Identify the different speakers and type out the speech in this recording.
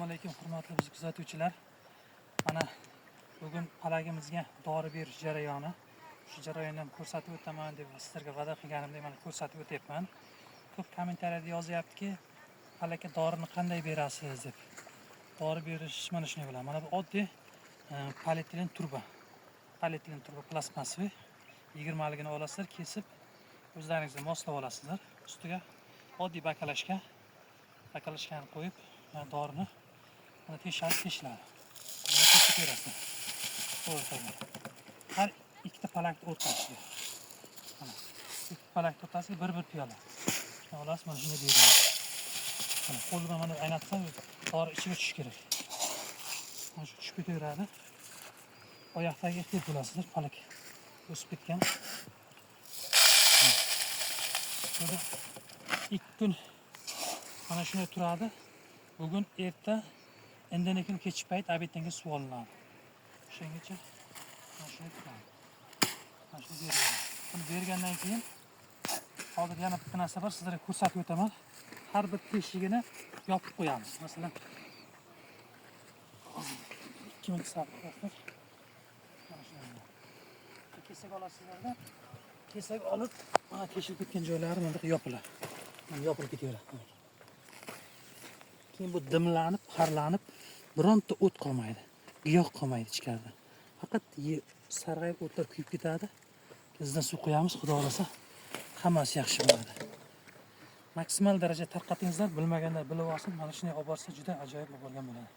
Speaker 1: Alaykum, hurmatli bizni kuzatuvchilar. Mana bugun palagimizga dori berish jarayoni. Shu jarayonni ham ko'rsatib o'taman deb sizlarga va'da qilganimdek, mana ko'rsatib o'tyapman. Ko'p kommentariyada yozyaptiki, palakka dorini qanday berasiz deb. Dori berish mana shunday bo'ladi. Mana bu oddiy polietilen truba. Polietilen truba plastmassaviy. 20ligini olasizlar, kesib o'zlaringizga moslab olasizlar. Ustiga oddiy баклажка, баклажка ni qo'yib, mana dorini mana teshadi, teshiladi. Buni teshib berasizlar. O'rtaga. Har ikkita palakni o'rtasiga. Mana ikki palakni o'rtasiga bir-bir piyola. Shuni olasiz, mana shunday beriladi. Mana qo'l bilan mana aynatsam, dori ichiga tushishi kerak. Mana shu tushib ketaveradi. Oyoqdagi ehtiyot bo'lasizlar, palak o'sib ketgan. Buni 2 kun mana shunday turadi. Bugun erta, indin keyin kechki payt обед dan keyin suv olinadi. O'shangacha mana shunday turadi. Mana shuni beriladi. Buni bergandan keyin hozir yana bitta narsa bor, sizlarga ko'rsatib o'taman. Har bir teshigini yopib qo'yamiz. Masalan, hozir 2 minut sabr qilasizlar. Mana shunday. Kesak olasizlarda, kesak olib, mana teshilib ketgan joylari mana bunaqa yopiladi. Mana yopilib ketaveradi. Keyin bu dimlanib, parlanib, bironta o't qolmaydi. Giyoh qolmaydi ichkarida. Faqat sarg'ayib o'tlar kuyib ketadi. Izidan suv qo'yamiz, xudo xohlasa, hammasi yaxshi bo'ladi. Maksimal daraja tarqatingizlar, bilmaganlar bilib olsin, mana shunday olib borsa juda ajoyib olib borgan bo'ladi.